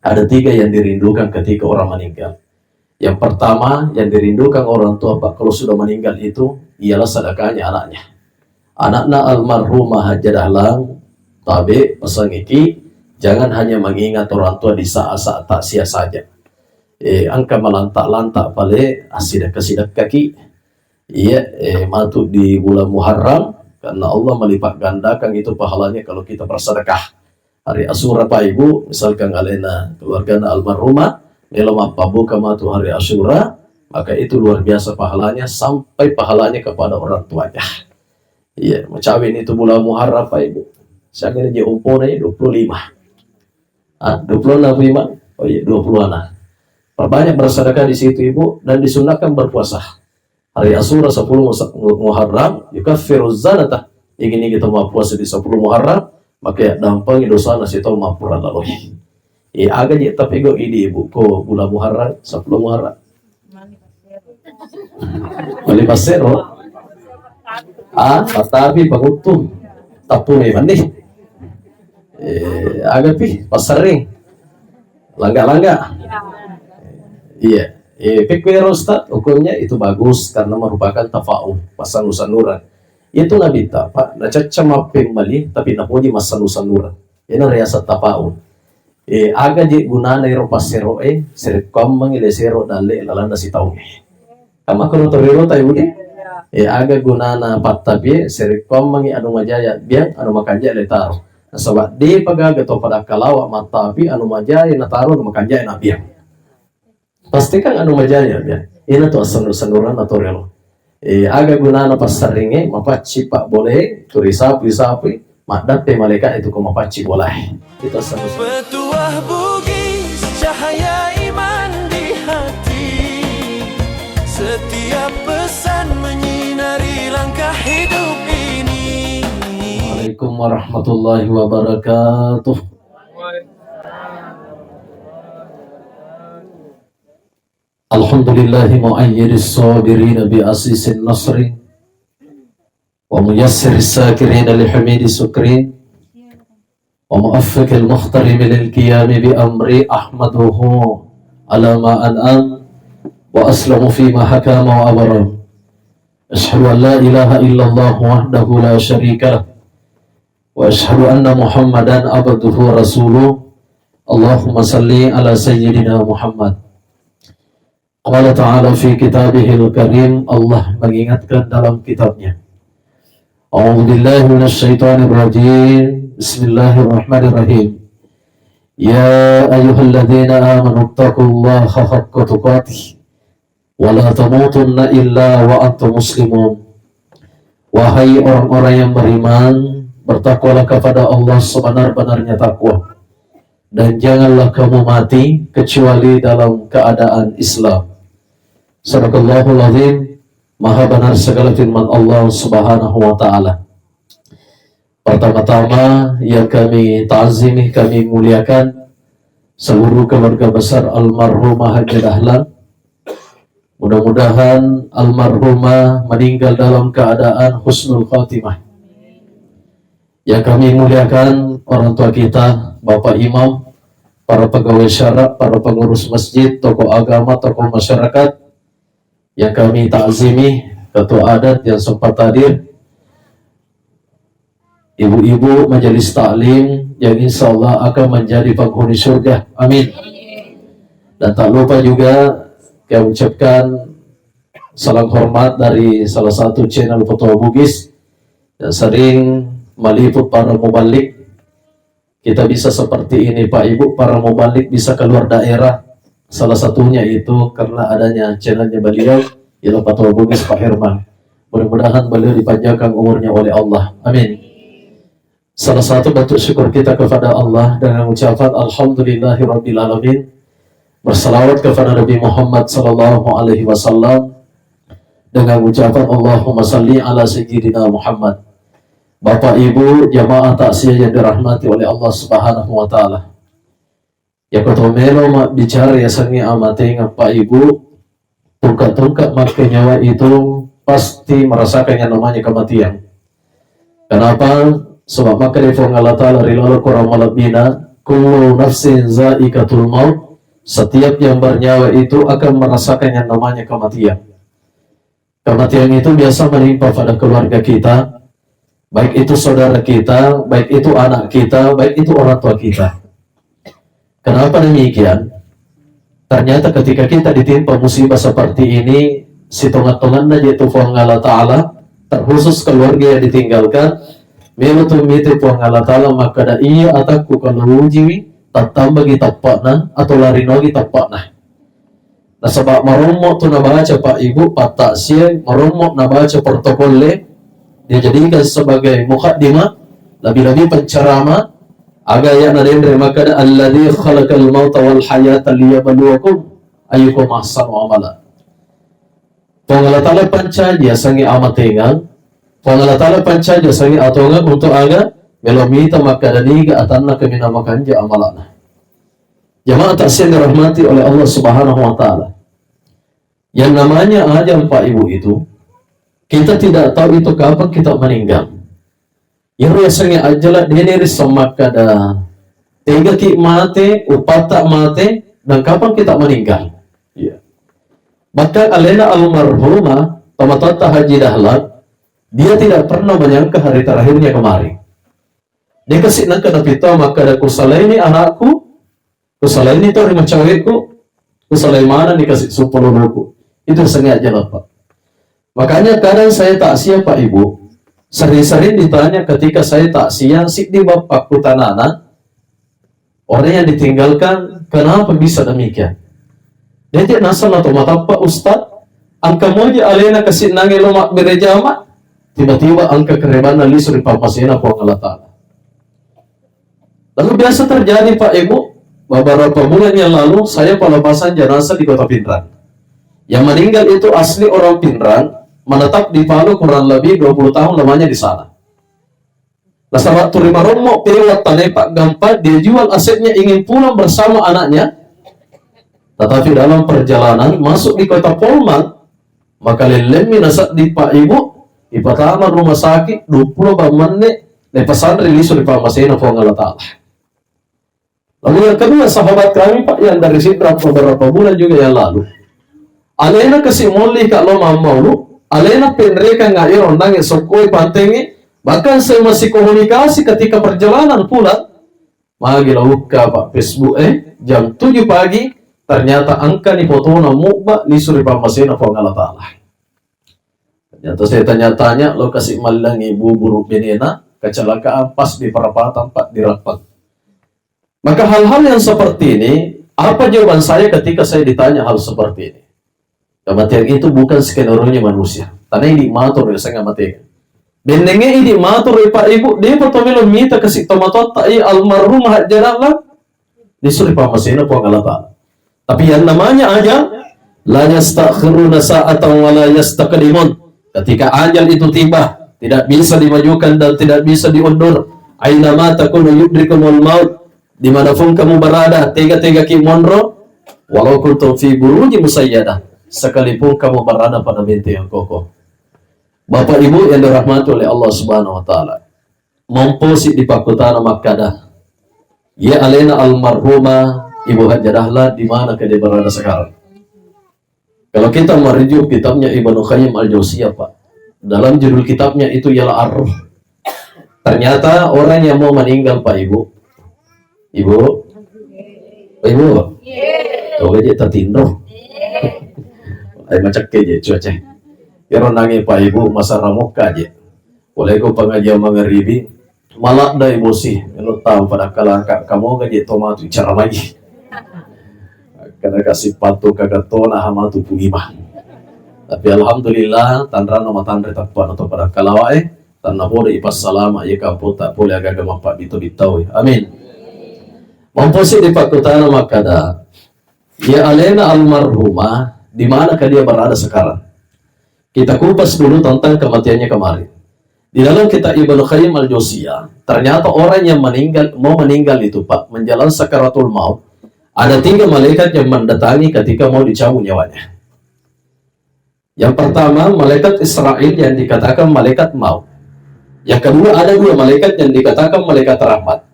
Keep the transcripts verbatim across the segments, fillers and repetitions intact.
Ada tiga yang dirindukan ketika orang meninggal. Yang pertama, yang dirindukan orang tua, Pak, kalau sudah meninggal itu ialah sedekahnya anaknya. Anakna almarhumah Hajjah Dahlan, tabe, pesan iki, jangan hanya mengingat orang tua di saat-saat takziah saja. Eh, engka malantak-lantak pale, assidekka-sidekkaki. Iya, eh, matu di bulan Muharram, karena Allah melipat gandakan itu pahalanya kalau kita bersedekah. Hari Asyura, Pak Ibu, misalkan alena keluargana almarhumah, melo mappabuka matu hari Asyura, maka itu luar biasa pahalanya, sampai pahalanya kepada orang tuanya. Iya, macawe ni tu bulan Muharram, Pak Ibu. Siaga ni je ompona ya, dua puluh lima. Ah, dua puluh enam, Pak Imam? Oh iya, dua puluh enam. Perbanyak bersedekah di situ, Ibu, dan disunahkan berpuasa. Hari Asyura sepuluh Musa-, Muharram, yukaffiru zanata. Igi-igi tau mappuasa di sepuluh Muharram, maka ya dampengi dosana sitau mappura laloi. Eh, aga je tapego idi, Ibu, ko bulan Muharram, sepuluh Muharram. Mali passero. Ah, tapi panguttu. Tappu memang nih. Eh, aga pi, passerring. Langga-langga. Iya. Eh, pekko ya, Ustaz, hukumnya itu bagus karena merupakan tafa'ul, masanu-sanuran. Itu Nabi ta, Pak, nacacca mappemmali, tapi napoji masanu-sanuran. Ina riaseng tafa'ul. Eh, aga je gunana ero passero'e, serekkoammengi le sero dalle lalanna sitaungnge. Kan makkono toriro tai, Budi? Eh, aga gunana pattapi, serekkoammengi anu majaya biang, anu makanja le taro. Nasaba depa gaga to pada kalawa mattapi anu majaya nataro anu makanja na biang. Pasti kan anu majaya, ya. Ina tu assenur-sennuran atau relo. Eh, aga gunana passerringe, mapacci pak bole, tu risapu-risapu, maddatte malaika itu ko mapacci bolae. Itu assenur. Petuah Bugis, cahaya iman di hati. Setiap pesan menyinari langkah hidup ini. Assalamualaikum warahmatullahi wabarakatuh. الحمد لله مؤيد الصابرين بأسيس النصر وميسر الساكرين لحميد الشكر وموفق المخترم للقيام بأمري أحمده على ما أنعم وأسلم فيما حكم وأبرم. أشهد أن لا إله إلا الله وحده لا شريك له وأشهد أن محمدا عبده ورسوله. اللهم صل على سيدنا محمد. قال تعالى في كتابه الكريم, Allah mengingatkan dalam kitabnya. أعوذ بالله من الشيطان الرجيم. بسم الله الرحمن الرحيم. يا أيها الذين آمنوا اتقوا الله حق تقاته ولا تموتن إلا وأنتم مسلمون. Wahai orang-orang yang beriman, bertakwalah kepada Allah sebenar-benarnya takwa, dan janganlah kamu mati kecuali dalam keadaan Islam. Sadaqallahul Azim, maha benar segala firman Allah Subhanahu wa Ta'ala. Pertama-tama yang kami ta'zimi, kami muliakan seluruh keluarga besar almarhumah Hajjah Dahlan. Mudah-mudahan almarhumah meninggal dalam keadaan husnul khatimah. Yang kami muliakan orang tua kita, Bapak Imam, para pegawai syara, para pengurus masjid, tokoh agama, tokoh masyarakat, yang kami ta'zimi, ketua adat yang sempat hadir, ibu-ibu majelis taklim yang insya Allah akan menjadi penghuni surga. Amin. Dan tak lupa juga kami ucapkan salam hormat dari salah satu channel Petua Bugis yang sering meliput para mubalik. Kita bisa seperti ini, Pak Ibu, para mubalik bisa keluar daerah. Salah satunya itu karena adanya channelnya beliau, ialah Petua Bugis Pak Herman. Mudah-mudahan beliau dipanjangkan umurnya oleh Allah. Amin. Salah satu bentuk syukur kita kepada Allah dengan ucapan Alhamdulillahirabbil alamin. Bersalawat kepada Nabi Muhammad sallallahu alaihi wasallam dengan ucapan Allahumma salli ala sayyidina Muhammad. Bapak Ibu, jamaah takziah yang dirahmati oleh Allah Subhanahu wa Ta'ala. Yako to melo mabbicara yasengnge amatengeng, Pak Ibu, tungka-tungka makkenyawa itu pasti merasakan yang namanya kematian. Kenapa? Sebab makkeda Puang Allah Ta'ala ri laleng Korang malebbina, Kullu nafsin zaikatul maut, setiap yang bernyawa itu akan merasakan yang namanya kematian. Kematian itu biasa menimpa pada keluarga kita, baik itu saudara kita, baik itu anak kita, baik itu orang tua kita. Kenapa demikian? Ternyata ketika kita ditimpa musibah seperti ini, sitonga-tonganna je tu Puang Allah Ta'ala, terkhusus keluarga yang ditinggalkan, melo tu mite Puang Allah Ta'ala, maka da iya atakku kalau ujiwi, tattambagi tappakna, atau larinogi tappakna. Nasaba marommo tu nabaca Pak Ibu, pattaksiang, marommo nabaca protokolle, dia jadikan sebagai mukaddimah, lebih-lebih penceramah, aga ya nadenre makkada, "Alladzi khalaqal mauta wal hayata liyabluwakum ayyukum ahsanu amala." Puang Allah Ta'ala pancaji asengnge amatengang, Puang Allah Ta'ala pancaji asengnge atongang untuk aga, melo mita makkada niga atanna kami namakanja amalana. Jamaah taksiang dirahmati oleh Allah Subhanahu wa Ta'ala. Yang namanya ajal, Pak Ibu, itu, kita tidak tahu itu kapan kita meninggal. Yang biasanya ajal, dia dari semakkada, tega ki mate, upatta mate, dan kapan kita meninggal. Iya. Bahkan alena almarhumah, tomatoatta Haji Dahlan, dia tidak pernah menyangka hari terakhirnya kemarin. Dia kasih nangka napita makkada, "Kusalaini anakku, kusalaini to ri macaweku, kusalai manenni kasi sumpah loloku." Itu sengaja lah, Pak. Makanya kadang saya takziah, Pak Ibu, sering-sering ditanya ketika saya takziah, siddi bapakku tanana, orang yang ditinggalkan, kenapa bisa demikian? Dia tidak nasal atau matappa, Ustaz, angka moja alena kasi nange lo mabbere jama, tiba-tiba angka kerebanna lisu ri pammasena Puang Allah Ta'ala. Lalu biasa terjadi, Pak Ibu, beberapa bulan yang lalu saya pelepasan jenazah di Kota Pinrang. Yang meninggal itu asli orang Pinrang, menetap di Palu kurang lebih dua puluh tahun lamanya di sana. Nasaba tu ri marommo pewa tanai paggampa, dia jual asetnya ingin pulang bersama anaknya, tetapi dalam perjalanan masuk di Kota Polman, maka lellemmi nasaddi Pak Ibu, ipatama rumah sakit, dua puluh bang menne, lepasanri lisu ri pammasena Puang Allah Ta'ala. Lalu yang kedua, sahabat kami, Pak, yang dari Sidrap beberapa bulan juga yang lalu. Alena kasi molli ka lo mammaulu, alena penrekang ngai ronnang sokkoi pantengi, bahkan saya masih komunikasi ketika perjalanan pulang, magi laukka, Pak, Facebook, eh, jam tujuh pagi, ternyata angkani fotona mubba lisu ri pammasena Puang Allah Ta'ala. Ternyata saya tanya-tanya, lo kasi mallangi buburu benena, kecelakaan pas di perapatan, Pak, di Rappang. Maka hal-hal yang seperti ini, apa jawaban saya ketika saya ditanya hal seperti ini? Kematian itu bukan skenario-nya manusia. Tanai di matur ya saya mati. Bennenge idi matur ya Pak Ibu, dia betul melo mita kasih tomatotta i almarhum hajjarallah. Lisu ri pammasena Puang Allah Ta'ala. Tapi yang namanya ajal, la yastakhiruna sa'atan wa la yastaqdimun. Ketika ajal itu tiba, tidak bisa dimajukan dan tidak bisa diundur. Ainama takunu yudrikumul maut. Dimanapun kamu berada, tega-tega ki monro, walau kuntum fi buruji musayyadah, sekalipun kamu berada pada benteng yang kokoh. Bapak Ibu yang dirahmati oleh Allah Subhanahu wa Ta'ala, momposi dipakkutana makkada, ya alena almarhumah Ibu Hajjah Dahlan, di mana ke dia berada sekarang? Kalau kita merujuk kitabnya Ibnu Qayyim Al-Jauziyah, Pak, dalam judul kitabnya itu ialah Ar-Ruh. Ternyata orang yang mau meninggal, Pak Ibu, Ibu, Pak Ibu, coba aja tatinro. Ayo macakke je cuaca. Kira nangi Pak Ibu masa ramokka je. Boleh ko pengajian mangaribi, maladda emosi, melo tau pada kalangka, kamu gaje to matu cara lagi. Kada kasih patu kagattona hamatu pulima. Tapi alhamdulillah, tanrana matanre tappa na to pada kalawae, tanna pole ipassalama iya kampota pole agaga mappabbito-bitau. Amin. Mamposi dipakkutana makkada, ya alena almarhumah, di manakah dia berada sekarang? Kita kupas dulu tentang kematiannya kemarin. Di dalam kitab Ibnu Qayyim Al-Jauziyah, ternyata orang yang meninggal, mau meninggal itu, Pak, menjelang sakaratul maut, ada tiga malaikat yang mendatangi ketika mau dicabut nyawanya. Yang pertama, malaikat Israel yang dikatakan malaikat maut. Yang kedua, ada dua malaikat yang dikatakan malaikat rahmat.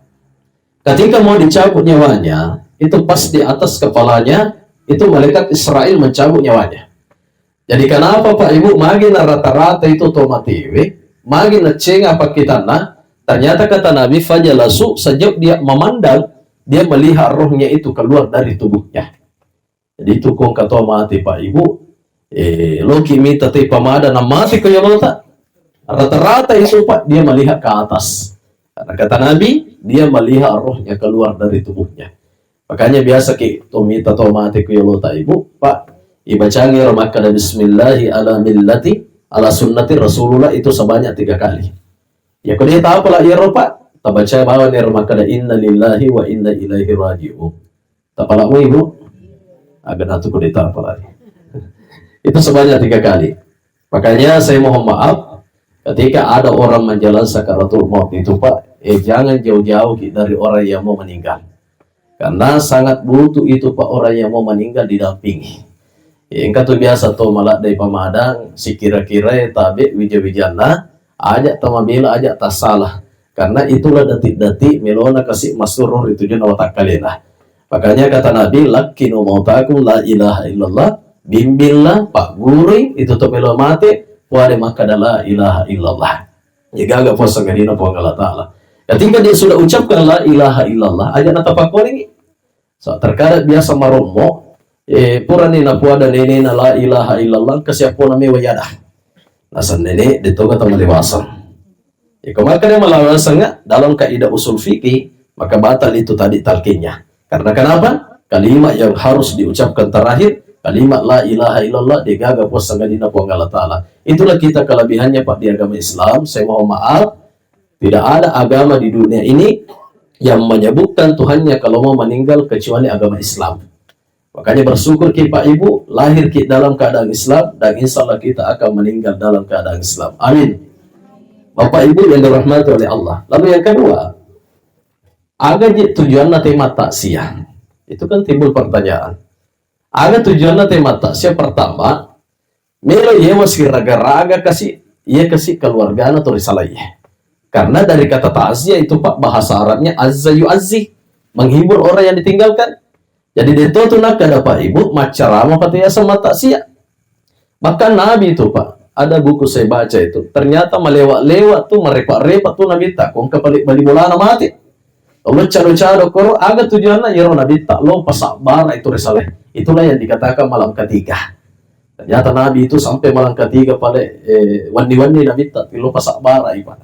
Ketika mau dicabut nyawanya, itu pas di atas kepalanya, itu malaikat Israel mencabut nyawanya. Jadi kenapa, Pak Ibu, magi na rata-rata itu to matewe, magi na cenga pakkitanna, ternyata kata Nabi, fajalasu, sejak dia memandang, dia melihat rohnya itu keluar dari tubuhnya. Jadi itu kong katoa mate, Pak Ibu, eh, loki mita te pamada na mate ko yolota. Rata-rata itu, Pak, dia melihat ke atas. Karena kata Nabi, dia melihat rohnya keluar dari tubuhnya. Makanya biasa ki to mita to mate ko yolota, Ibu, Pak, ibacangi ro makkada bismillahi ala millati ala sunnati Rasulullah itu sebanyak tiga kali. Ya ko dia tapala iyaro, Pak, tabaca bawang ro makkada inna lillahi wa inna ilaihi raji'un. Tapala'mu, Ibu? Aga natu ko dita apalagi. Itu sebanyak tiga kali. Makanya saya mohon maaf, ketika ada orang menjalan sakaratul maut itu, Pak, eh, jangan jauh-jauh ki dari orang yang mau meninggal. Karena sangat butuh itu, Pak, orang yang mau meninggal didampingi. Eh, engka tu biasa to maladde pamadang, sikira-kira tabe wija-wijanna, aja tamabela, aja tassalah. Karena itulah detik-detik melona kasi masuro ri tujunna watakkalena. Makanya kata Nabi, "Lakkinu mautakum la ilaha illallah," bimbinglah, paggurui itu to melo mate, puade makkada la ilaha illallah. Ya gaga puasa gadina Puang Allah Ta'ala. Ketika dia sudah ucapkan la ilaha illallah, aja natapakkolingi. So, terkadang biasa marommo, eh, purani napuada nenena la ilaha illallah, kasiappona mewa yada. Naseng nene, de toga tau malewaseng. Iko makkeda malawasengnga dalam kaidah usul fikih, maka batal itu tadi talqinnya. Karena kenapa? Kalimat yang harus diucapkan terakhir, kalimat la ilaha illallah, degaga puasa gadina Puang Allah Ta'ala. Itulah kita kelebihannya, Pak, di agama Islam. Saya mohon maaf, tidak ada agama di dunia ini yang menyebutkan Tuhannya kalau mau meninggal kecuali agama Islam. Makanya bersyukur ki, Pak, Ibu, lahir ki dalam keadaan Islam, dan insya Allah kita akan meninggal dalam keadaan Islam. Amin. Bapak Ibu yang dirahmati oleh Allah. Lalu yang kedua, aga je tujuanna te mattaksiah? Itu kan timbul pertanyaan. Aga tujuanna te mattaksiah? Pertama, melo yewa siraga-raga kasi, iya kasi keluargana to risalaiye. Karena dari kata takziah itu, Pak, bahasa Arabnya azza yu'azzi, menghibur orang yang ditinggalkan. Jadi de to tu nakkeda, Pak, Ibu, maccarama pate yaseng mattaksiah. Bahkan Nabi itu, Pak, ada buku saya baca itu, ternyata malewa-lewa tu, marepa-repa tu Nabi ta, ko engka pale bali bolana mate. Lo cado-cado koro, aga tujuanna? Iyaro Nabitta lo pasabbara itu risalai. Itulah yang dikatakan malam ketiga. Ternyata Nabi itu sampai malam ketiga pale, eh, wanni-wanni Nabitta lo pasabbara, Pak.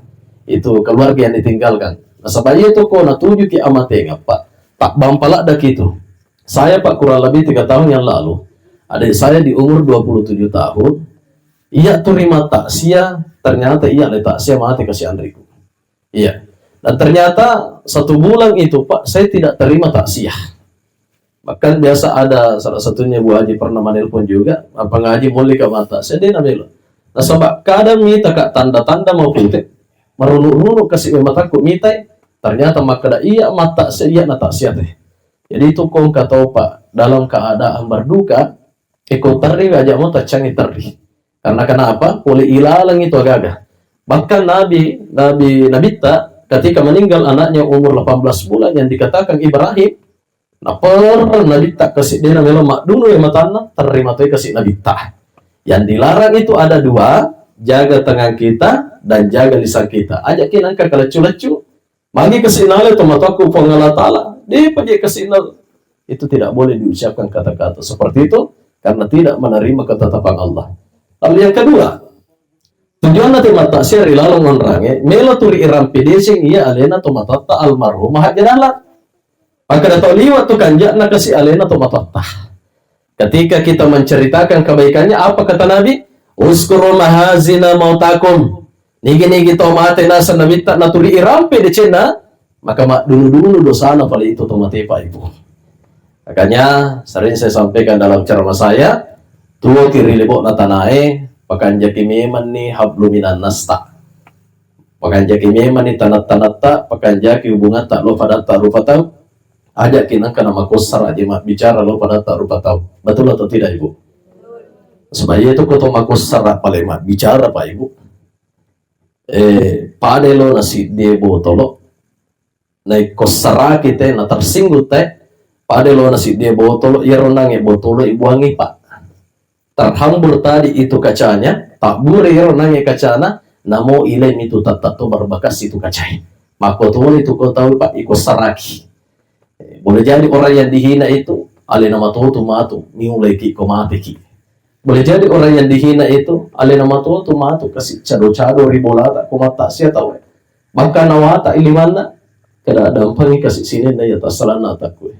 Itu keluarga yang ditinggalkan. Nasaba iya tu ko natujuki amatenga, Pak. Tak bampalak dak itu. Saya, Pak, kurang lebih tiga tahun yang lalu, adik saya di umur dua puluh tujuh tahun, iya tu ri mattaksiah, ternyata iya le takziah mate kasi anriku. Iya. Dan ternyata satu bulan itu, Pak, saya tidak terima takziah. Bahkan biasa ada salah satunya Bu Haji pernah menelpon juga, apa ngaji mulli ka mattaksiah, de namelo. Nasaba kadang mita ka tanda-tanda mau pute, merunuk-runuk kasi mataku mitai, ternyata makkeda iya mattaksiah, iya na takziah te. Jadi itu kong katopa dalam keadaan berduka, eko terri aja mau tacangi terri. Karena kenapa? Pole ilalang itu agaga. Bahkan Nabi, Nabi, Nabitta ketika meninggal anaknya umur delapan belas bulan yang dikatakan Ibrahim, naperra Nabitta kasi dena melo maddunu e matanna, terima toi kasi Nabitta. Yang dilarang itu ada dua, jaga tangan kita dan jaga lisan kita. Aja ki nangka kaleccu-leccu, magi kasi nale to matoakku Puang Allah Ta'ala, de paje kasi nale. Itu tidak boleh diucapkan kata-kata seperti itu karena tidak menerima ketetapan Allah. Lalu yang kedua, tujuanna te mattaksiah ri laleng onrange, melo tu ri irampe deceng iya alena to matoatta almarhumah Hajjah Dahlan. Makkeda tau liwa tu kanja'na kasi alena to matoatta. Ketika kita menceritakan kebaikannya, apa kata Nabi? "Uskuru mahazina mautakum." Nigi-nigi tau mate naseng Nabitta naturi irampe decenna, maka maddunu-dunu dosana pale itu tau mate, Pak, Ibu. Makanya sering saya sampaikan dalam ceramah saya, tuo ki ri lebo'na tanae, pakanjaki memanni hablu minan nasta. Pakanjaki memanni tanat-tanatta, pakanjaki hubungatta lo padatta rupa tau, ajaki nangka namakossara je mabbicara lo padatta rupa tau. Betul atau tidak, Ibu? Sebab itu ko to makossara pale mabbicara, Pak, Ibu. Eh, pade lo nasiddie botolo. naikko saraki te, na tersinggung te, pada lo na siddi botolo, iyaro nange botolo ibuangi, Pak. Terhambur tadi itu kacanya, tabbure iyaro nange kacana, namo ilai mitu tatta to berbekas itu kacai. Makko toni tu ko tau, Pak, iko saraki. Eh, boleh jadi orang yang dihina itu alena matotu matu, miulai ki ko mate ki. Boleh jadi orang yang dihina itu alena matotu matu kasi cado-cado ri bolata ko mattasia tau. Bahkan nawata ilimanna, kada dampangi kasi sininna iya tassalanna takku.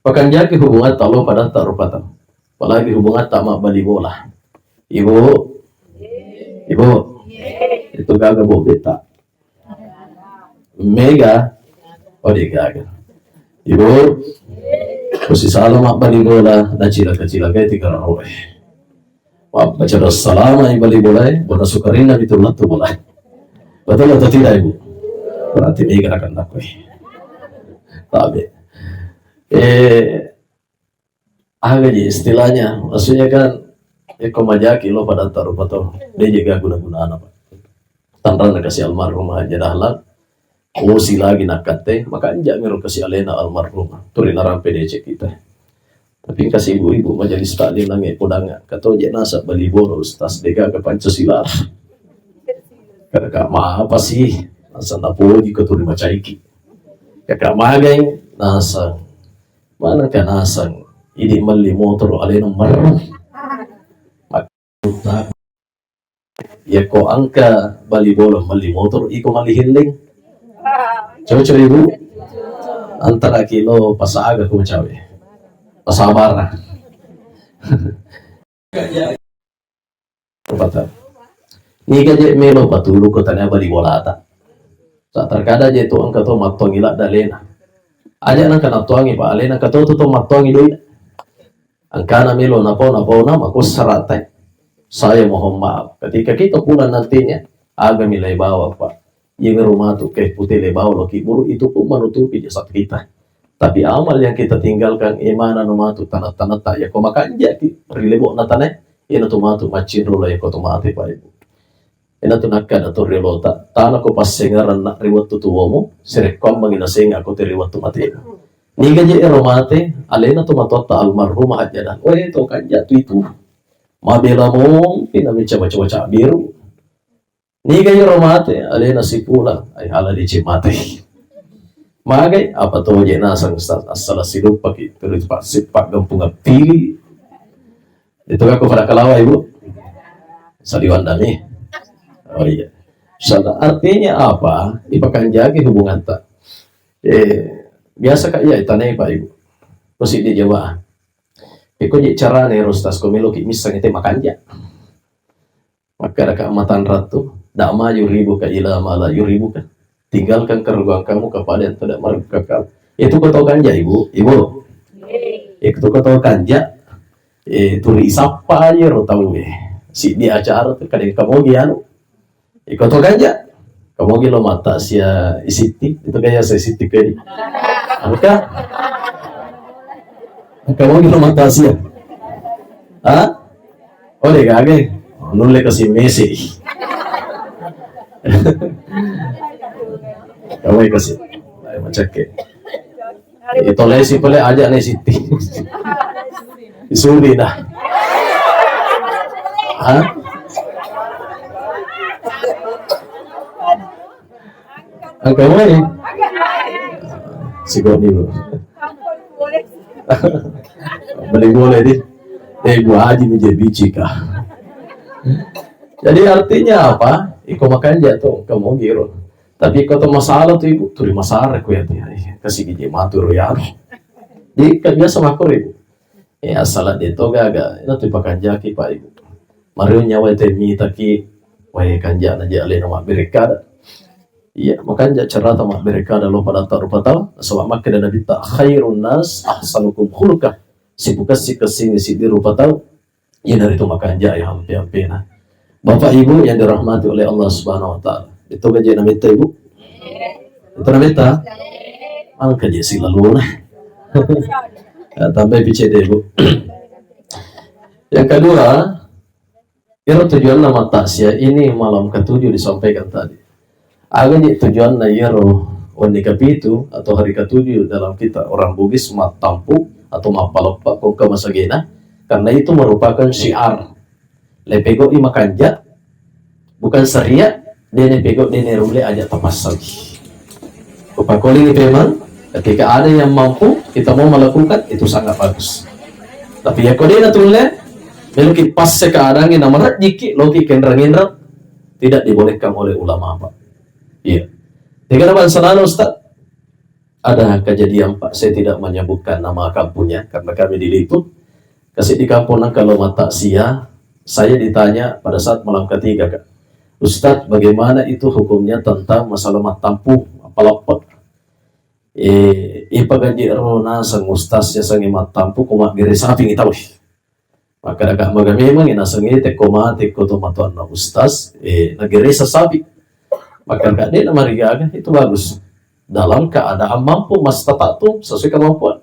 Pakanjaki hubungatta lo padatta rupa tau. Apalagi hubungatta mabbali bola. Ibu, ibu, itu gaga bobeta. Mega, oh, de gaga. Ibu, ko sisala mabbali bola, nacilaka-cilaka tiga roe. Mabbaca doa salama i bali bolae, bona sukarinna mitu lettu bolae. Betul atau tidak, Ibu? Berarti mega rakan aku. Tabe. Eh, aga ji istilahnya? Maksudnya kan, eh, ko majaki lo padatta rupa tau. De je ga guna-gunana, Pak. Tanranna kasi almarhum Haja Dahlan, oh, silagi nakkatte, makanja miro kasi alena almarhum. Turi narampe decek kita. Tapi kasi ibu-ibu majelis taklim nange podanga, katoje nasa bali boro Ustaz, de gaga Pancasila. Kada ka mapa sih? Nasa napoji ko turi macaiki. Kaka magai nasang. Mana ka nasang? Idi melli motor alena merru. Yako engka bali bola melli motor, iko melli helling. Cocok, Ibu? Antara kilo pasaga ku cawe. Pasabara. Niga je melo patulu ko tania bali bolata. Sa terkadang je tu engka to mattongi ladda alena. Aja nangka nattuangi pa alena, engka to tu to mattuangi doi. Engkana melo napau-napauna, makussara te. Saya mohon maaf. Ketika kita pulang nantinya, aga milai bawa, Pak. Iya mero matu ke pute le bawa loki buru, itu pun menutupi jasad kita. Tapi amal yang kita tinggalkan, eh, mana no matu tanah-tanah tak ya ko makanja ki rilebo na tanah, iya na tu matu macin rula ya ko tu mate, Pak, Ibu. Ina tu nakkada to riolota, tana ko passengeranna ri wettu tuwomu, sirekkoammengi nasenga ko te ri wettu matemu. Niga je ero mate, alena tu matoatta almarhumah Hajjana. Oe, to kanja tu itu. Mabela mompi na meca-meca biru. Niga ero mate, alena sipula, ai hala dece mate. Magai, apa to je nasang Ustaz, asala siluppaki, terus pak sipak gampung apili. Itu aku pada kalawa, Ibu. Saliwandami. Oh iya. Insyaallah. Artinya apa? Ipakanjaki hubungan ta. Eh, biasa kak iya itanai, Pak, Ibu. Ko siddi jamaah. Iko je carane ero Ustaz, ko meloki missang ite makanja. Makkadaka matanrattu, "Da'ma yuribuka ila ma la yuribuka." Tinggalkan keraguan kamu kepada yang tidak meragukan kamu. Itu ko to kanja, Ibu, Ibu. Itu ko to kanja. Eh, turi isappa aja ro tau, eh. Siddi acara tu kadang kamu gi anu. Iko to kanja. Kamu gi lo mata sia isitti, itu kaya sia isitti kedi. Angka? Kamu gi lo mata sia. Ha? Oh, de gaga. Nulle kasi mese. Kamu kasi. Ayo, macakke. Itu lesi pale aja nih Siti. Isuri dah. Hah? Angka wae. Sigoni, Bro. Beli boleh di. Eh, gua aja nih jadi bicika. Jadi artinya apa? Iko makanja tu, kamu giro. Tapi iko tu masalah tu, Ibu, tu masalah ku ya, ya. Kasih gigi matu ro ya. Jadi kan biasa makko, Ibu. Eh, asala de to gaga, ina tu pakanjaki, Pak, Ibu. Mario nyawa te mitaki, wae kanja na je alena mabberekada. Iya, makanja cerita mabberekada lo pada tak rupa tau, sebab makkeda Nabi ta, "Khairun nas ahsanukum khuluqa." Sipukessi-kessingi siddi rupa tau, iya dari tu makanja ya ampe-ampena. Bapak Ibu yang dirahmati oleh Allah Subhanahu wa Ta'ala. Itu gaji namita, Ibu? Itu namita? Angka je silaluna. Ya, tambah P C D, Bu. Yang kedua, iro tujuanna mattaksiah ini malam ketujuh disampaikan tadi. Aga je tujuanna iyaro Wenni kapitu atau hari ketujuh dalam kita orang Bugis mattampu atau mappaleppa ko engka masagena, karena itu merupakan syiar. Lepego'i makanja, bukan seria, dene pego dene rulle aja tapassawi. Kupakolingi memang, ketika ada yang mampu, kita mau melakukan, itu sangat bagus. Tapi ya kode na tulle, meloki passe keadaannya nama rejeki, loki kenrang-enrang, tidak dibolehkan oleh ulama, Pak. Iya. Tiga nama sana, Ustaz. Ada kejadian, Pak, saya tidak menyebutkan nama kampungnya karena kami diliput. Kasih di kampung nang kalau mata sia, saya ditanya pada saat malam ketiga, Kak, "Ustadz, bagaimana itu hukumnya tentang masalah mattampu, mappaleppa?" Eh, ipagaji ro naseng ustaz ya sangi mattampu ko maggere sapi ni tau. Makkadaka maga memang nasengnge tekko mate ko to matoanna ustaz, eh, nageresa sapi. Makkadaka de' namarigaga, itu bagus. Dalam keadaan mampu, mastata'tum, sesuai kemampuan.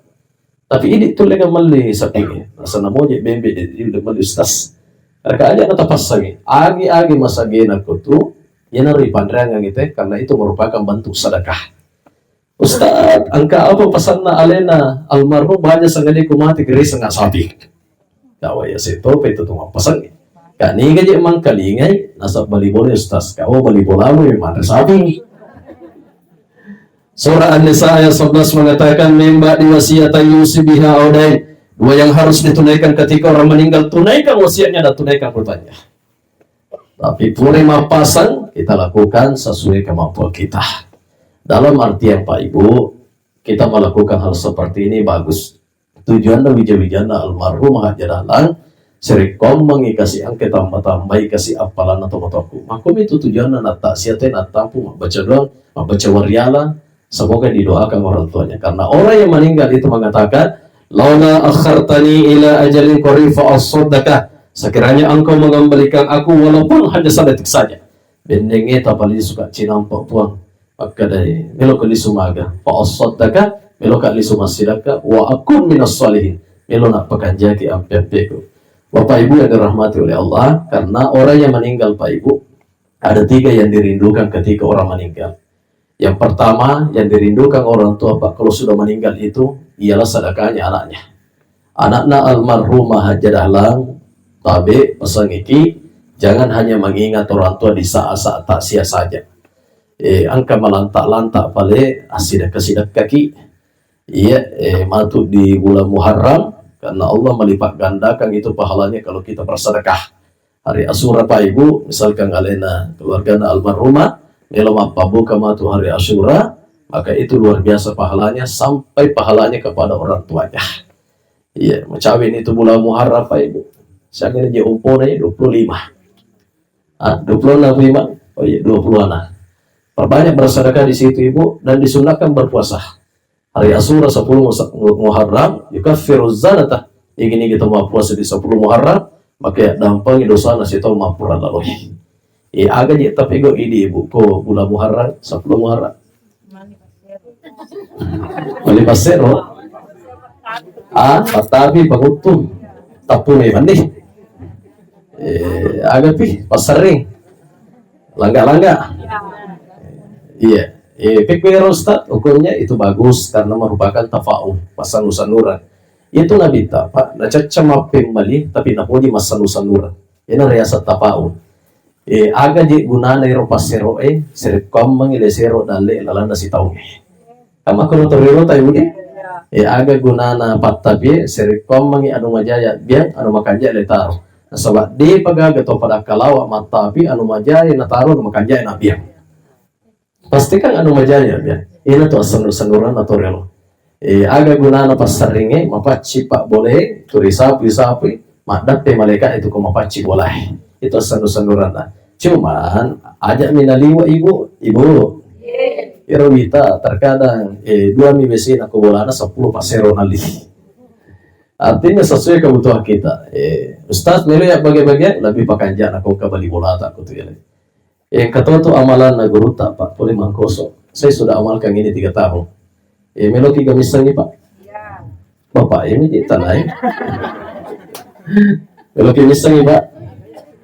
Tapi idi tulle ga melli sapi, rasa namoje bembe de' melli ustaz. Raka aja natapassangi. Agi-agi masagena ko tu, yana ripanreangan ite, karena itu merupakan bentuk sedekah. Ustaz, engka apa pasanna alena almarhum baja sangadi ku mati gere senga sapi. Kawa ya seto pe itu tu mapasang. Kani gaje mangkalingai nasab bali bola ustaz. Kawa bali bola mu manre sapi. Surah An-Nisa ayat sebelas mengatakan, "Min ba'di wasiyatan yusi biha au dain." Dua yang harus ditunaikan ketika orang meninggal, tunaikan wasiatnya dan tunaikan hutangnya. Tapi pura mappasang, kita lakukan sesuai kemampuan kita. Dalam artian, Pak Ibu, kita melakukan hal seperti ini bagus. Tujuanna wija-wijanna almarhum Haja Dahlan, serekkoammengi kasi engka tamba-tambai kasi appalanna tomatoakku. Makkomi itu tujuanna nattaksiate nattampu mabbaca doang, mabbaca wariala, semoga didoakan orang tuanya. Karena orang yang meninggal itu mengatakan, "Laula akhartani ila ajalin qarib fa asaddaka." Sekiranya engkau mengembalikan aku walaupun hanya sedetik saja. Bennengnge tapalisu ka cinampa Puang. Makkedai, "Melo ka lisu maga." Fa asaddaka, melo ka lisu massidakka, "Wa akun minas salihin." Melo nappakanjaki ampe-ampeku. Bapak Ibu yang dirahmati oleh Allah, karena orang yang meninggal, Pak Ibu, ada tiga yang dirindukan ketika orang meninggal. Yang pertama yang dirindukan orang tua, Pak, kalau sudah meninggal itu ialah sedekahnya anaknya. Anakna almarhumah Haja Dahlan, tabe, pesan iki, jangan hanya mengingat orang tua di saat-saat takziah saja. Eh, engka malanta-lanta pale, assidekka-sidekkaki. Iya, eh, matu di bulan Muharram, karena Allah melipat gandakan itu pahalanya kalau kita bersedekah. Hari Asyura, Pak Ibu, misalkan alena keluargana almarhumah, melo mappabuka matu hari Asyura, maka itu luar biasa pahalanya sampai pahalanya kepada orang tuanya. Iya, macawe ni tu bulan Muharram, Pak Ibu. Siaga ni je umpona ni dua puluh lima. Ah, dua puluh enam, Pak Ibu? Oh iya, dua puluh enam. Perbanyak bersedekah di situ, Ibu, dan disunahkan berpuasa. Hari Asyura sepuluh Musa-, Muharram, yukaffiru zanata. Igini kita mappuasa di sepuluh Muharram, maka ya dampangi dosana sito mappura laloi. Eh, aga je tapi go idi, Ibu, ko bulan Muharram, sepuluh Muharram. Mali passero. Ah, patabi panguttu. Tappu memang nih. Eh, aga pi passerring. Langga-langga. Iya. Eh, pekkuero Ustaz, hukumnya itu bagus karena merupakan tafaul, pasanu-sanuran. Itu Nabitta, Pak, nacacca mappemmali, tapi napoji massanu-sanuran. Ina riaseng tafaul. Eh, aga je gunana ero passero e, serekkoammengi lesero dalle lalanna sitaungnge. Kan makkono toriro tai Budi? Eh, aga gunana pattapie, serekkoammengi anu majaya biang, anu makanja letaro. Nasaba depa gaga to pada kalawa mattapi anu majaya nataro anu makanja na biang. Pasti kan anu majaya biang. Ina tu assenur-senuran atau relo. Eh, aga gunana passaringe, mapacci pabbole, tu risapi-sapi, maddappe malaika itu ko mapacci bolae. Itu assenur-senuranna. Cuman, aja minaliwa ibu, ibu. Iro wita terkadang eh, dua mi besena ko bolana sepuluh pasero nali. Artinya sesuai kebutuhan kita. Eh, Ustaz melo ya bagi-bagi lebih pakanja na ko kabali bolata ko tu ya. Eh, katoto amalanna gurutta, Pak, pole mangkoso. Saya sudah amalkan ini tiga tahun. Eh, meloki gamissangi, Pak? Bapak ini di tanah. Meloki missangi, Pak?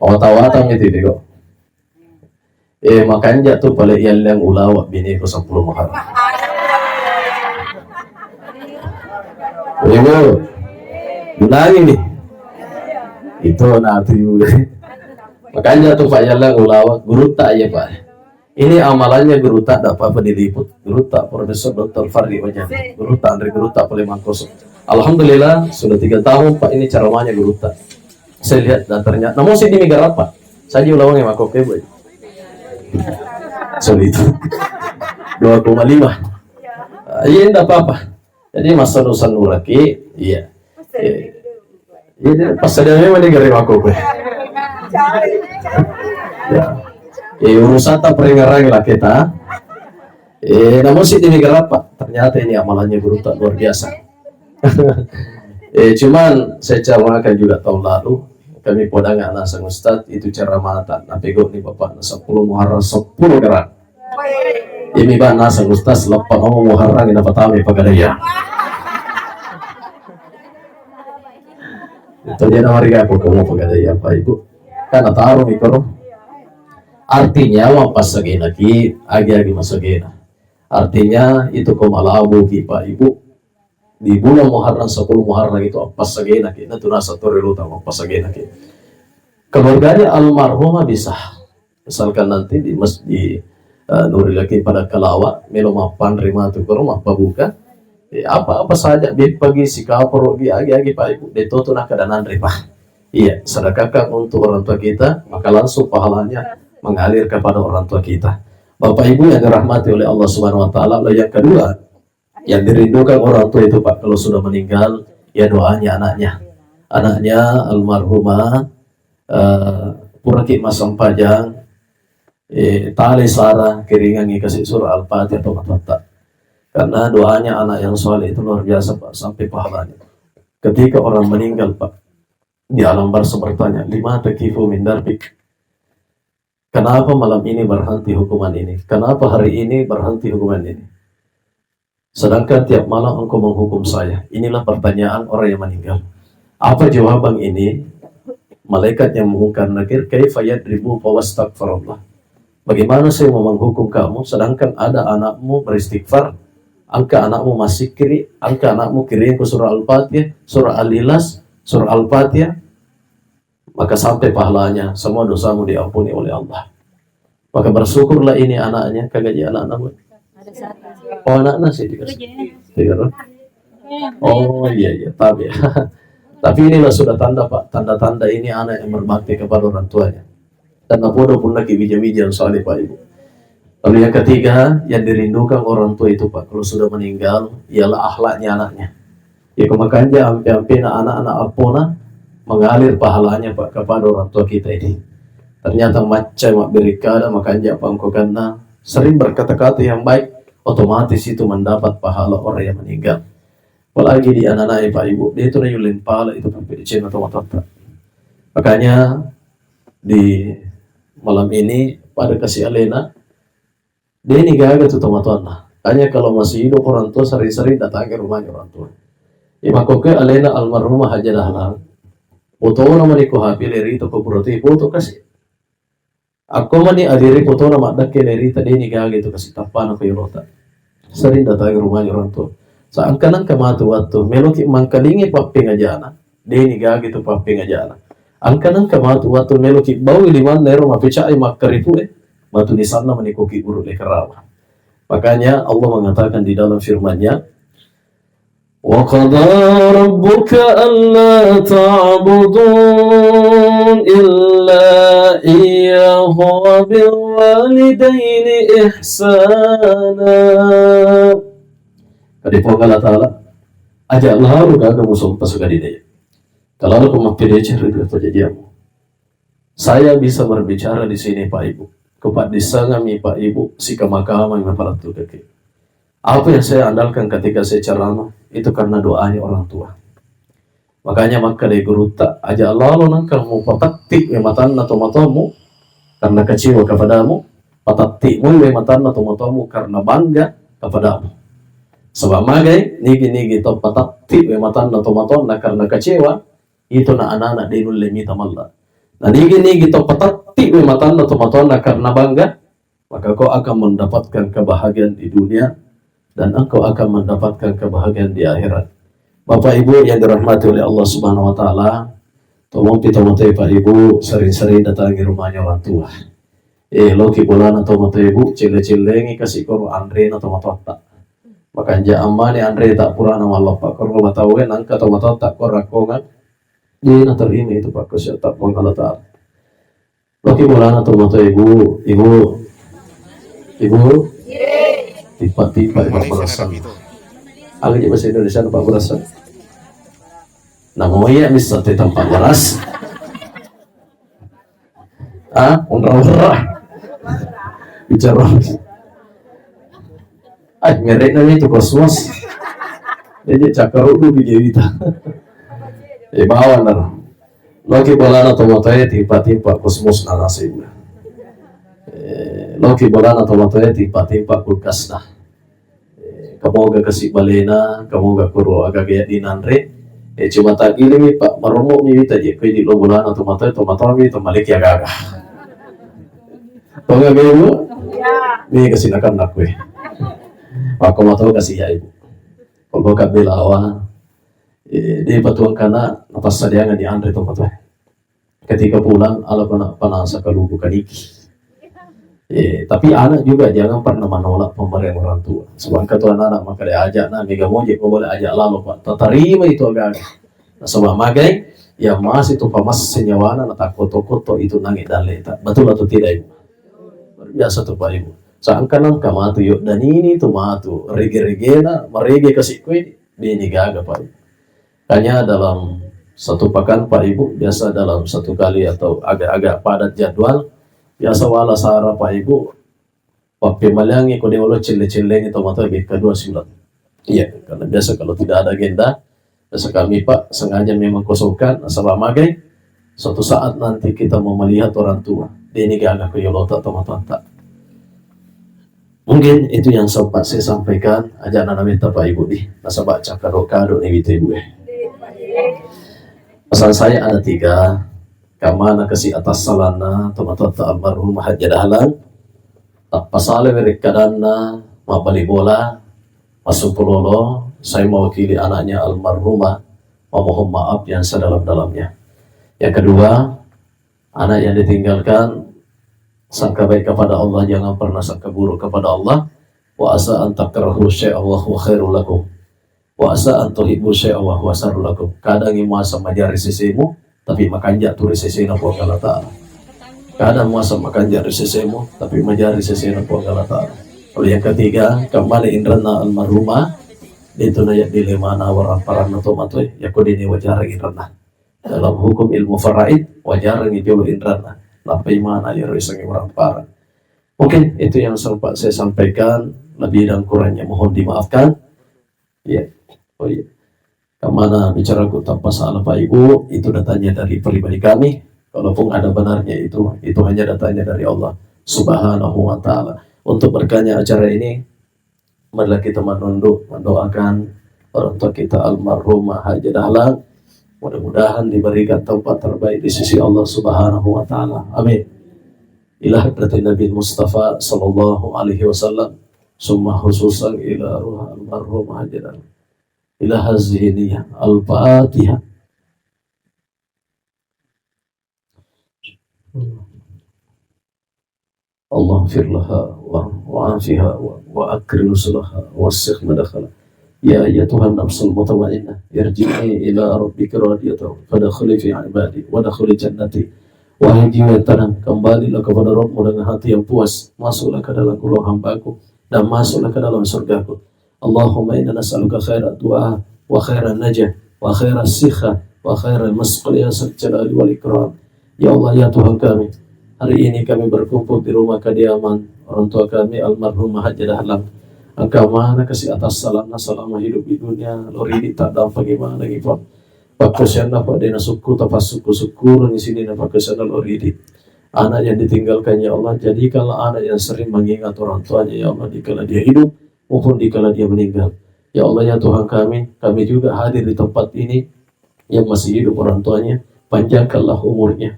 Oh, tawatang itu, Bego. Eh, makanja tu pale yalliang ulawa bini ko sepuluh Muharram. Ibu, ulangi nih. Itu nanti juga. Makanja tu Pak yalliang ulawa, gurutta aja Pak. Ini amalannya gurutta, tidak apa-apa diliput. Gurutta Profesor Doktor Fahri Wajah. Gurutta Andri, gurutta Pale Mangkoso. Alhamdulillah, sudah tiga tahun Pak ini ceramahnya gurutta. Saya lihat daftarnya. Namun sih di Migarapa. Saya ulang ya Mako Kebo. Sorry itu. Dua koma lima. Ah, iya, tidak apa-apa. Jadi masa dosa nuraki, iya. Iya. Iya, dia pas ada memang dia gari Mako Kebo. Ya. Eh, urusan tak peringaran lah kita. Eh, namun sih di Migarapa. Ternyata ini amalannya gurutta luar biasa. Eh, cuman saya ceramahkan juga tahun lalu, kami podang anak sang ustaz itu ceramah tak napego ni bapak sepuluh Muharram sepuluh gerak. Ini bang nasang ustaz lepas ngomong Muharram ini pertama Pegadaian. Itu dia nama riga aku kamu Pegadaian Pak Ibu. Karena taruh mikro. Artinya mappassagenaki agi-agi massagena. Artinya itu ko malabu ki Pak Ibu di bulan Muharram sepuluh Muharram itu appassagenaki. Nah, tu nasa torelota appassagenaki. Keluarganya almarhumah bisa. Misalkan nanti di masjid eh, Nuril Yakin pada Kalawa, melo mappanre matu koro mappabuka. Eh, apa-apa saja, beppa gi, sikaporo gi, agi-agi Pak Ibu, de toto nakada nanre Pak. Iya, sedekahkan untuk orang tua kita, maka langsung pahalanya mengalir kepada orang tua kita. Bapak Ibu yang dirahmati oleh Allah Subhanahu wa Ta'ala, lalu yang kedua, yang dirindukan orang tua itu Pak, kalau sudah meninggal, ya doanya anaknya. Anaknya almarhumah, eh, puraki massempajang, eh, tale sara, kiringangi kasih surah Al-Fatihah atau matatta. Karena doanya anak yang soleh itu luar biasa Pak, sampai pahalanya. Ketika orang meninggal Pak, di alam barzah bertanya, "Lima takifu min darbik?" Kenapa malam ini berhenti hukuman ini? Kenapa hari ini berhenti hukuman ini? Sedangkan tiap malam engkau menghukum saya. Inilah pertanyaan orang yang meninggal. Apa jawaban ini? Malaikat yang mengungkar nakir, "Kaifa yadribu fawastaghfirullah?" Bagaimana saya mau menghukum kamu, sedangkan ada anakmu beristighfar, angka anakmu masih kiri, angka anakmu kiri ke surah Al-Fatihah, surah Al-Ikhlas, surah Al-Fatihah, maka sampai pahalanya, semua dosamu diampuni oleh Allah. Maka bersyukurlah ini anaknya, kagaji anaknya, Bu. Ada satu. Oh, anaknya sih tiga. Tiga. Tiga, loh. Oh, iya, iya, tapi ya. Tapi inilah sudah tanda, Pak, tanda-tanda ini anak yang berbakti kepada orang tuanya. Dan napodo pun lagi bija-bija soalnya, Pak Ibu. Lalu yang ketiga, yang dirindukan orang tua itu, Pak, kalau sudah meninggal, ialah akhlaknya anaknya. Ya, kemakanja ampe-ampena anak-anak appona mengalir pahalanya, Pak, kepada orang tua kita ini. Ternyata macca mabbirikkada makanja pangkokanna sering berkata-kata yang baik, otomatis itu mendapat pahala orang yang meninggal. Apalagi di anak-anak, Pak Ibu, dia itu nayulleng pala itu P P C atau matatta. Makanya di malam ini pada kasih alena, deni gaga tu tomatoanna. Hanya kalau masih hidup orang tua, sering-sering datangi rumahnya orang tua. Imakkoke alena almarhumah Haja Dahlan. Fotona mani ko H P lerita ko purati foto kasih. Akko mani adiri fotona maddakke lerita deni gaga tu kasih tappana ko yorota. Sering datangi rumahnya orang tua. Sa engka nengka matu wattu meloki mangkalingi pappengajana, deni gaga tu pappengajana. Engka nengka matu wattu meloki bawi limanna ero mapecai makkaripu'e, matu lisanna manikoki guru lekarawa. Makanya Allah mengatakan di dalam firman-Nya, "Wa qada rabbuka alla ta'budu illa iyyahu wa bil walidaini ihsana." Kadi Puang Allah Ta'ala, aja' lalo gaga musompa sugadinaya. Kalau aku mappedece ri pajajiamu. Saya bisa berbicara di sini, Pak Ibu. Kepaddissengami, Pak Ibu, sikamakamang napalettukaki. Apa yang saya andalkan ketika saya ceramah, itu karena doanya orang tua. Makanya makkeda gurutta, aja' lalo nengka mupatatti we matanna tomatoammu karena kecewa kepadamu, patatti mui we matanna tomatoammu karena bangga kepadamu. Sebab magai, nigi-nigi to patatti we matanna tomatoanna karena kecewa, itu na anak-anak de nulle mita malla. Na nigi-nigi to patatti we matanna tomatoanna karena bangga, Maka kau akan mendapatkan kebahagiaan di dunia dan engkau akan mendapatkan kebahagiaan di akhirat. Bapak Ibu yang dirahmati oleh Allah Subhanahu wa Ta'ala, tomompi tomatoe Pak Ibu sering-sering datangi rumahnya orang tua. Eh, loki bolana tomatoe Bu, celle-cellengi kasi koro anrena tomatoatta. Makanja ammani anre tak purana mallappa koro batauwe nangka tomatoatta koro rakkongan. Dia terima itu Pak Kusyata Puang Allah Ta'ala. Loki bolana tomatoe Ibu, Ibu, Ibu, tipa-tipa Pak Berasan. Aga je bahasa Indonesia Pak Berasan? Namoya bisa te tempat beras. Ah, unra-unra. Bicara. Ai, merek namanya itu Cosmos. Jadi cakar udu di Dewita. Eh, bawa nar. Loki bolana tomatoe timpa-timpa Cosmos na nasibna. Eh, loki bolana tomatoe timpa-timpa kulkasna. Eh, kamoga kasi balena, kamoga kuro agaga dinanre. Eh, cuma tagilimi Pak, marommo mi wita je, koi di lo bolana tomatoe, tomatoe mi tomaleki agaga. Tonga gemu? Ni kasi nakan nakwe. Pak, kamu tahu kasi ya Ibu. Kalau kak belawa, eh, dia patuang kana, apa sadiangan di anre tomatoe. Ketika pulang, ala pana-, panasa kaluku kaniki. Eh, tapi anak juga jangan pernah menolak pemberian orang tua. Sebab kata anak-anak maka diajak, nah, mega moje kau boleh ajak lalu, Pak. Tatarima itu agak. Nasaba magai, ya masih tu pamas senyawana na takkoto-koto itu nangi daleta. Betul atau tidak, Ibu? Luar biasa tu, Pak, Ibu. Sangka nangka matu yo danini tu matu rege-regena, marege kasi kue, deni gaga, Pak, Ibu. Hanya dalam satu pekan, Pak Ibu, biasa dalam satu kali atau agak-agak padat jadwal, biasa wala sara, Pak Ibu, pappemaliangi ko dewalo celle-cellengi tomatoa B K dua siulang. Iya, karena biasa kalau tidak ada agenda, biasa kami, Pak, sengaja memang kosongkan, nasaba magai, suatu saat nanti kita mau melihat orang tua, deni gaga ko yolota tomatoatta. Mungkin itu yang sempat saya sampaikan, aja anak minta Pak Ibu di, nasaba cakado-kado nih gitu Ibu eh. Pesan saya ada tiga, kamana kasi atas salana, tomatoatta almarhum Haji Dahlan, tappasale werekkadanna, mabbali bola, massumpulolo, saya mewakili anaknya almarhumah, memohon maaf yang sedalam-dalamnya. Yang kedua, anak yang ditinggalkan, sangka baik kepada Allah, jangan pernah sangka buruk kepada Allah. Wa asa an takrahu syai'an wa huwa khairul lakum. Wa asa an tuhibbu syai'an wa huwa syarrul lakum. Kadang muasa majari sesemu, tapi makanja tu ri sesena Puang Allah Ta'ala. Kadang muasa makanja ri sesemu, tapi majari sesena Puang Allah Ta'ala. Lalu yang ketiga, kembali inranna almarhumah, itu na ya dilemana warang paranna tomatoe, ya ko dini wajarang inranna. Dalam hukum ilmu faraid, wajarang itu inranna. Tapi mana ya risangi warang parang. Mungkin itu yang sempat saya sampaikan, lebih dan kurangnya mohon dimaafkan. Iya. Oh iya. Kemana bicaraku tanpa salah Pak Ibu, itu datanya dari pribadi kami. Kalaupun ada benarnya itu, itu hanya datanya dari Allah Subhanahu wa Ta'ala. Untuk berkahnya acara ini, marilah kita menunduk, mendoakan orang tua kita almarhumah Haji Dahlan. Mudah-mudahan diberikan tempat terbaik di sisi Allah Subhanahu wa Ta'ala. Amin. Ila hadratin Nabi Mustafa sallallahu alaihi wasallam, summa khususan ila ruh almarhum Haji Dahlan. Ila hazihi niyah. Al-Fatihah. Allahumma ighfir laha wa, wa afiha wa, wa akrim nuzulaha wa wasi' madkhala. Ya ayyatuhan nafsul mutmainnah, irji'i ila rabbiki radiyatan fadkhuli fi ibadi wa dkhuli jannati. Wahai jiwa yang tenang, kembalilah kepada Rabbmu dengan hati yang puas. Masuklah ke dalam golongan hambaku dan masuklah ke dalam surgaku. Allahumma inna nas'aluka khairat du'a wa khairan najah wa khairas sihha wa khairal masqal ya sal jalali wal ikram. Ya Allah, ya Tuhan kami, hari ini kami berkumpul di rumah kediaman orang tua kami almarhumah Haji Dahlan. Engka mana kasi atas salana salama hidup di dunia, lo ridi tak dampang gimana gipon. Pakkusianna Pak dena sukku, tapassukku-sukkurung di sini na pakkusianna lo ridi. Anak yang ditinggalkan, ya Allah, jadikanlah anak yang sering mengingat orang tuanya, ya Allah, dikala dia hidup maupun dikala dia meninggal. Ya Allah, ya Tuhan kami, kami juga hadir di tempat ini yang masih hidup orang tuanya, panjangkanlah umurnya.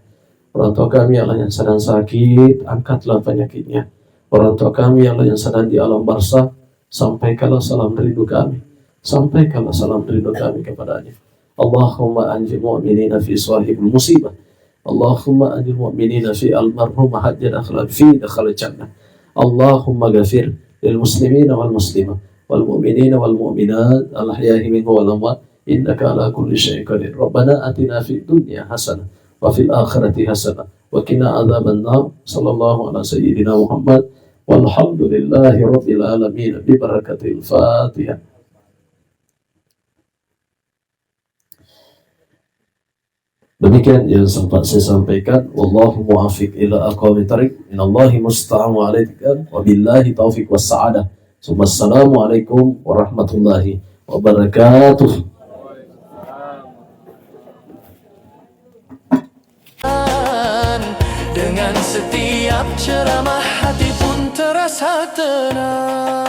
Orang tua kami, ya Allah, yang sedang sakit, angkatlah penyakitnya. Orang tua kami, ya Allah, yang sedang di alam barzah, sampaikanlah salam rindu kami. Sampaikanlah salam rindu kami kepadanya. Allahumma anjil mu'minina fi sahibul musibah. Allahumma anjil mu'minina fi almarhumah Hajjah dakhala fi dakhala jannah. Allahumma ghafir lil muslimina wal muslimah wal mu'minina wal mu'minat al ahya'i minhum wal amwat innaka ala kulli syai'in qadir. Rabbana atina fid dunya hasanah wa fil akhirati hasanah wa qina adzabannar. Sallallahu ala sayyidina Muhammad walhamdulillahi rabbil alamin bi barakatil Fatihah. Demikian yang sempat saya sampaikan. Wallahu muwaffiq ila aqwamit thariq. Minallahi musta'an wa alaihi tawakkaltu. Wabillahi taufiq was sa'adah. Summa assalamualaikum warahmatullahi wabarakatuh. Dengan setiap ceramah hati pun terasa tenang.